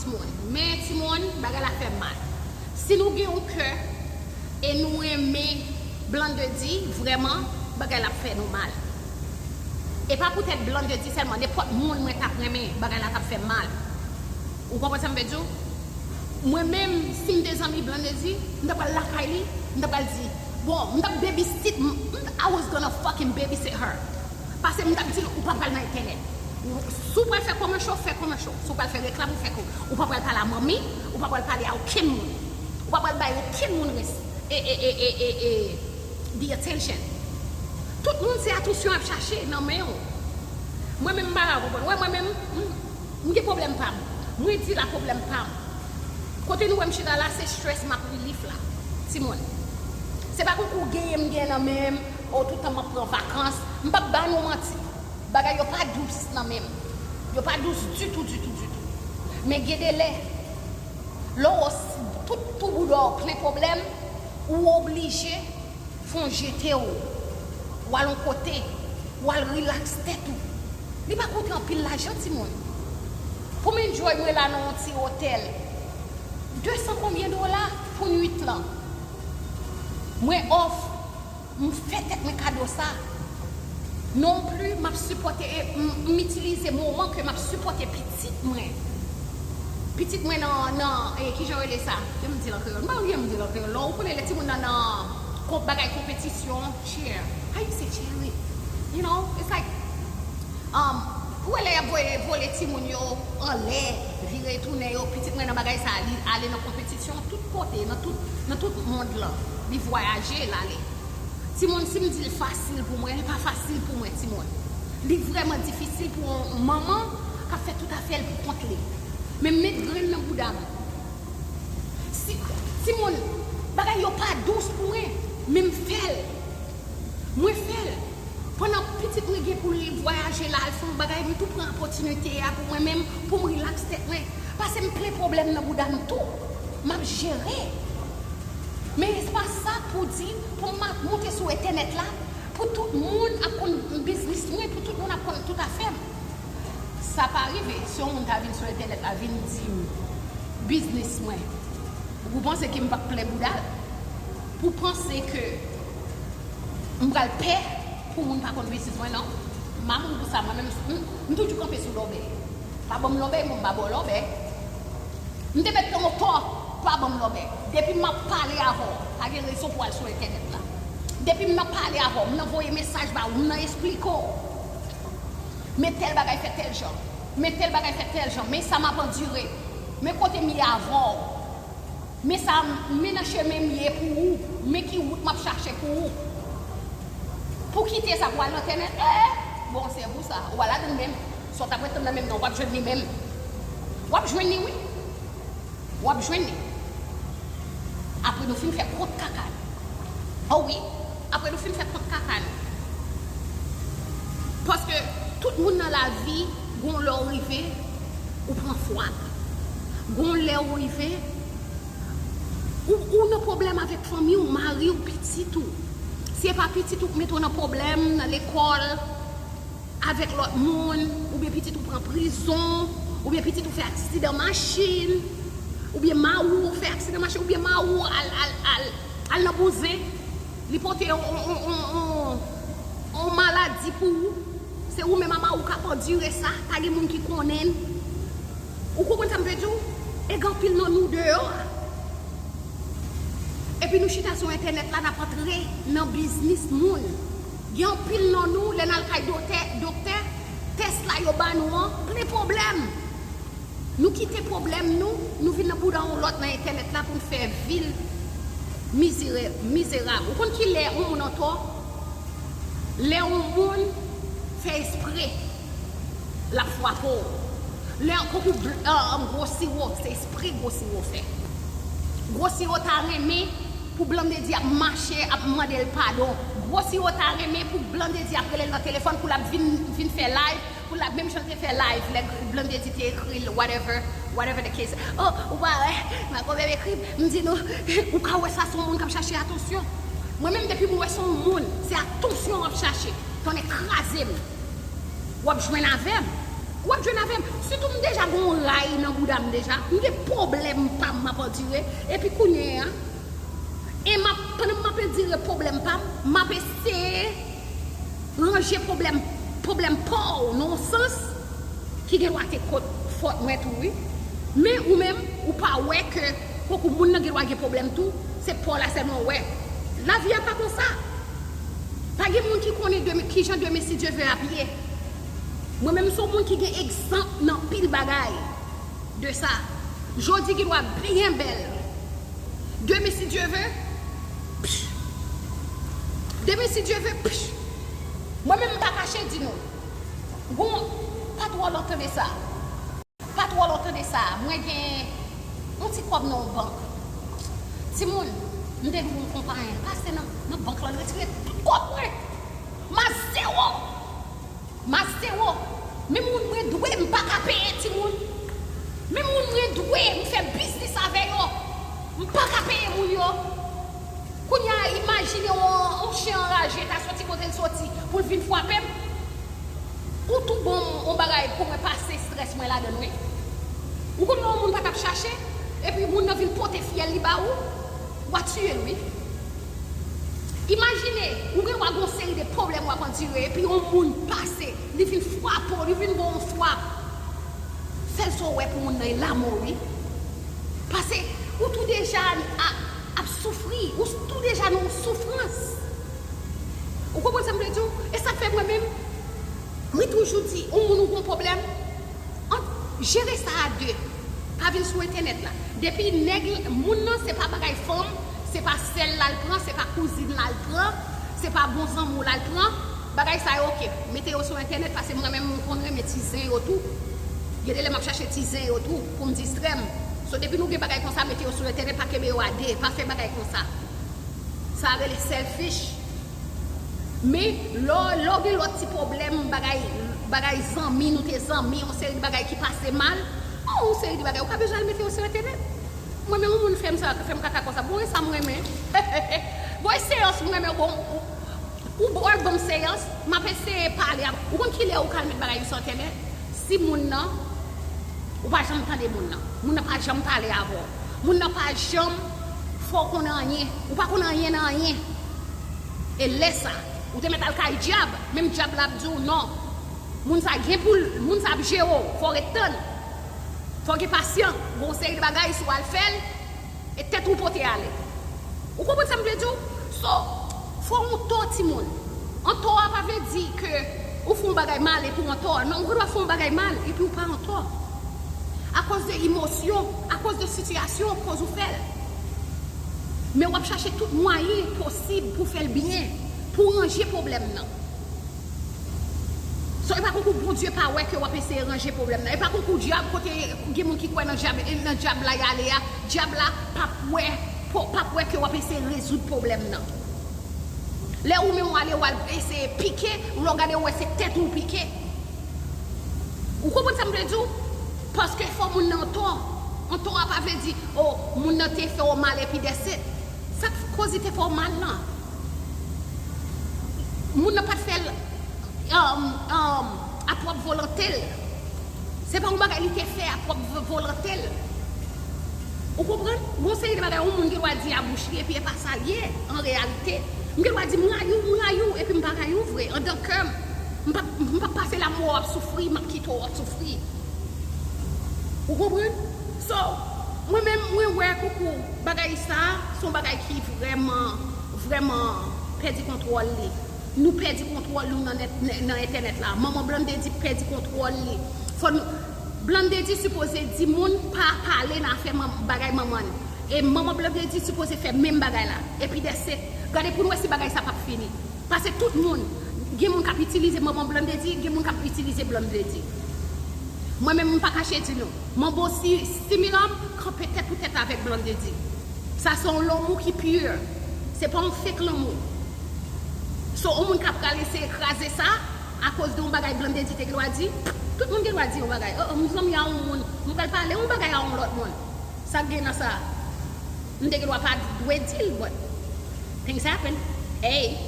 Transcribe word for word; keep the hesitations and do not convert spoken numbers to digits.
Timoun. Men timoun, bagay la fè m mal. Si nou gen yon kè e nou renmen Blandedy, vrèman, bagay la ap fè nou mal. E pa poutèt Blandedy sèlman, nenpòt moun mwen t ap renmen, bagay la t ap fè m mal. Ou konprann sa m vle di w? Mwen menm, si m te zanmi Blandedy, m ta pral lakay li, m ta pral di, bon, m t ap babysit, m, m, I was gonna fucking babysit her. Pase m t ap di l, ou pa pral nan entènèt. Si w pral fè kòmè cho, fè kòmè cho. Si w pral fè reklam, ou fè kòmè. Ou pa pral pale a manmi, ou pa pral pale a okenn moun. Ou pa pral bay okenn moun res, e, e, e, e, e, e, the attention. Tout moun se atansyon y ap chache nan men w. Mwen menm m pa ka konprann. Wè mwen menm, m, m gen pwoblèm pa m. Mwen di la pwoblèm pa m. Kote nou wè m chita la, se stress m ap relief la. Timoun. Se pa konkou genyen m gen nan men m, o tout tan m ap pran vakans. M p ap ba nou manti. Bagay yo pa dous nan men m. Yo pa dous ditou, ditou, ditou. Men gen de lè, lè w wè tout tou bouda w plen pwoblèm, ou oblije fè w jete w, w al yon kote, w al rilaks tèt ou. Li pa koute anpil lajan, timoun. Pou m enjoy mwen la nan yon ti otèl, de san konbyen dola pou nwit lan. Mwen off, m fè tèt mwen kado sa. Non pli, m ap sipòte, e m, m itilize moman ke m ap sipòte pitit mwen. Pitit mwen nan, nan, e, kijan yo rele sa? Jan m di l an kreyòl. M pa konn kijan m di l an kreyòl. Lè ou konnen lè timoun nan, nan kon-, bagay konpetisyon, cheer. How you say cheering? You know, it's like, um, ou wè lè y ap voye, vole timoun yo anlè, vire tounen yo, pitit mwen nan bagay sa, li ale nan konpetisyon tout kote, nan tout, nan tout mond lan. Li vwayaje, l ale. Timoun, si m di l fasil pou mwen, li pa fasil pou mwen, timoun. Li vrèman difisil pou yon manman k ap fè tout afè l pou kont li. Men m met grenn nan bouda m. Si, timoun, bagay yo pa dous pou mwen, men m fè l. Mwen fè l. Pandan pitit mwen gen pou li vwayaje la, al fè yon bagay, m tou pran opòtinite a pou mwen menm, pou m rilaks tèt mwen. Pase m plen pwoblèm nan bouda m tou. M ap jere. Men se pa sa pou di, pou m ap monte sou entènèt la, pou tout moun ap konn biznis mwen, pou tout moun ap konn tout afè m. Sa pa rive, si yon moun ta vin sou entènèt la, vin di m biznis mwen, ou panse ke m p ap plen bouda l? Pou panse ke m pral pè pou moun pa konn biznis mwen, non. M pa moun pou sa, mwen menm, m, m toujou kanpe sou lòbèy. Pa ban m lòbèy, mwen m pa ba w lòbèy. M te mèt pran w tò, pa ban m lòbèy. Depi m ap pale avè w, pa gen rezon pou w al sou entènèt la. Depi m nan pale avè w, m nan voye mesaj ba ou, m nan esplike w. Men tèl bagay fè tèl jan. Men tèl bagay fè tèl jan. Men sa m ap andire. Men kote m ye avè w. Men sa, men nan chemen m ye pou ou. Men ki wout m ap chache pou ou. Pou kite sa pou al nan entènèt, eh, bon, se pou sa. Ou pa ladann menm. Sa w t ap ret tann nan menm nan, w p ap jwenn li menm. W ap jwenn li, wi. W ap jwenn li. Apre nou fin fè kont kaka nou. O wi, apre nou fin fè kont kaka nou. Paske tout moun nan lavi, gon lè w rive, ou pran fwat. Gon lè w rive, ou, ou nan pwoblèm avèk fanmi w, mari w, pitit ou. Si e pa pitit ou k mete w nan pwoblèm, nan lekòl, avèk lòt moun, oubyen pitit ou pran prizon, oubyen pitit ou fè aksidan machin, oubyen mari w fè aksidan machin, oubyen mari w al, al, al, al nan bouzen, li pote yon, yon, yon, yon, yon, yon maladi pou ou, se ou menm a mari w k ap andire sa, pa gen moun ki konnen l. Ou konprann sa m vle di w? E gen anpil nan nou deyò a. Epi nou chita sou entènèt la, n ap antre nan biznis moun. Gen anpil nan nou, lè n al kay dotè, doktè, tès la yo ba nou an, plen pwoblèm. Nou kite pwoblèm nou, nou vin nan bouda yon lòt nan entènèt la pou n fè vi l mizere-, mizerab. Ou konn ki lè yon moun antò? Lè yon moun fè espre, l ap frape w. Lè yon konkou bl-, ah, gwo siwo, se espre gwo siwo fè. Gwo siwo ta renmen pou Blandedy ap mache, ap mande l padon. Gwo siwo ta renmen pou Blandedy ap rele l nan telefòn, pou l ap vin, vin fè live, pou l ap menm jan l te fè live, lè Blandedy te ekri l, whatever, whatever the case. Oh, ou pa wè, Marco Bebe ekri m, m di nou, ou ka wè sa se yon moun k ap chache atansyon. Mwen menm, depi m wè se yon moun, se atansyon w ap chache. Tonnè kraze m. W ap jwenn avè m. W ap jwenn avè m. Sitou m deja gen yon ray nan bouda m deja. M gen pwoblèm pa m m ap andire. Epi kounye a, e m ap, pandan m ap andire pwoblèm pa m, m ap eseye ranje pwoblèm, pwoblèm pa w nan yon sans ki gen dwa te kot fòt mwen tou, wi. Men ou menm, ou pa wè ke kòk ou moun nan gen dwa gen pwoblèm tou, se pa w la sèlman w wè. Lavi a pa konsa. Pa gen moun ki konnen demen, kijan demen si Dye vle ap ye. Mwen menm, m se yon moun ki gen egzanp nan anpil bagay de sa. Jodi gen dwa byen bèl. Demen si Dye vle, psh. Demen si Dye vle, psh. Mwen menm, m pa kache di nou. Gon, pa twò lontan de sa. Pa twò lontan de sa, mwen gen yon ti kòb nan yon bank. Timoun, m te dwe yon konpayen, pase nan, nan bank lan, retire tout kòb mwen. M a zewo. M a zewo. Men moun mwen dwe, m pa ka peye timoun. Men moun mwen dwe, m fè biznis avè yo. M pa ka peye moun yo. Kounye a, imajine yon, yon chen anraje ta soti kote l soti pou l vin frape m. Ou tou ban m yon bagay pou mwen pase estrès mwen ladan l, wi. Ou konn lè yon moun pa t ap chache, epi moun nan vin pote fyèl li ba ou, w a tiye l, wi. Imajine, ou gen dwa gen yon seri de pwoblèm w ap andire, epi yon moun pase, li vin frape w, li vin ba w yon frap. Sèl sa w wè pou moun nan e lanmò, wi. Pase ou tou deja a, ap soufri, ou tou deja nan yon soufrans. Ou konprann sa m vle di w? E sa fè mwen menm, mwen toujou di, yon moun ou gon pwoblèm, an, jere sa a de. Pa vin sou entènèt la. Depi nèg, moun nan, se pa bagay fanm, se pa sè l la l pran, se pa kouzin la l pran, se pa bon zanmi w la l pran. Bagay sa yo, oke. Mete yo sou entènèt, pase mwen menm, m konn renmen ti zen yo tou. Gen de lè m ap chache ti zen yo tou pou m distrè m. So, depi nou gen bagay konsa, mete yo sou entènèt, pa kenbe yo a de, pa fè bagay konsa. Sa rele selfish. Men, lè w, lè w gen lòt ti pwoblèm, bagay, bagay zanmi, nou te zanmi, yon seri de bagay ki pase mal, oh, yon seri de bagay, ou pa bezwen al mete yo sou entènèt. Mwen menm, yon moun fè m sa, fè m kaka konsa. Bon, e sa m renmen. Bon, e seyans m renmen, bon, ou, ou, ou ban m seyans, m ap eseye pale ak, ou konn kilè ou ka al met bagay yo sou entènèt? Si moun nan, ou pa janm tande moun nan. Moun nan pa janm pale avè w. Moun nan pa janm fè w konn anyen. Ou pa konn anyen nan anyen. E lè sa, ou te mèt al kay dyab, menm dyab la ap di w non. Moun sa gen pou l, moun sa ap jere w, fò w ret tann. Fò w gen pasyan, gon seri de bagay, si w al fè l, e tèt ou pote ale. Ou konprann sa m vle di w? So, fò w antò timoun. Antò a pa vle di ke ou fè yon bagay mal epi w antò. Non, ou gendwa fè yon bagay mal epi w pa antò. Akoz de emosyon, akoz de sitiyasyon, koz ou fè l. Men w ap chache tout mwayen posib pou fè l byen, pou ranje pwoblèm nan. So, e pa konkou Bondye pa wè ke w ap eseye ranje pwoblèm nan. E pa konkou dyab, kote gen moun ki kwè nan dyab, e nan dyab la y ale a, dyab la p ap wè, p ap wè ke w ap eseye rezoud pwoblèm nan. Lè ou menm w ale, w al eseye pike, lè w gade, w wè se tèt ou w pike. Ou konprann sa m vle di w? Paske fò moun nan antò. Antò a pa vle di, oh, moun nan te fè w mal epi that's it. Sa k koz li te fè w mal lan? Moun nan pa t fè l, um, um, a pwòp volonte l. Se pa yon bagay li te fè a pwòp vo-, volonte l. Ou konprann? Gon seri de bagay yon moun gen dwa di a bouch li, epi e pa sa l ye, an reyalite. M gen dwa di, "M rayi w, m rayi w," epi m pa rayi w vre. Anndan kè m, m p ap, m p ap pase la m wè w ap soufri, m ap kite w w ap soufri. Ou konprann? So, mwen menm, mwen wè koukou bagay sa, se yon bagay ki vrèman, vrèman pèdi kontwòl li. Nou pèdi kontwòl nou nan nèt, nan entènèt la. Manman Blandedy pèdi kontwòl li. Fò nou, Blandedy sipoze di moun pa pale nan afè man-, bagay manman l. E manman Blandedy sipoze fè menm bagay la. Epi that's it. Gade pou n wè si bagay sa p ap fini. Pase tout moun, gen moun k ap itilize manman Blandedy, gen moun k ap itilize Blandedy. Mwen menm, m pa kache di nou. Manbo si, Similam kanpe tèt pou tèt avèk Blandedy. Sa se yon lanmou ki pure. Se pa yon fake lanmou. So, yon moun k ap pral eseye kraze sa, akoz de yon bagay Blandedy te gen dwa di, tout moun gen dwa di yon bagay. Oh, oh, m zanmi a yon moun, m pral pale yon bagay a yon lòt moun. Sa k gen nan sa? M te gen dwa pa dwe di l, but things happen. Hey,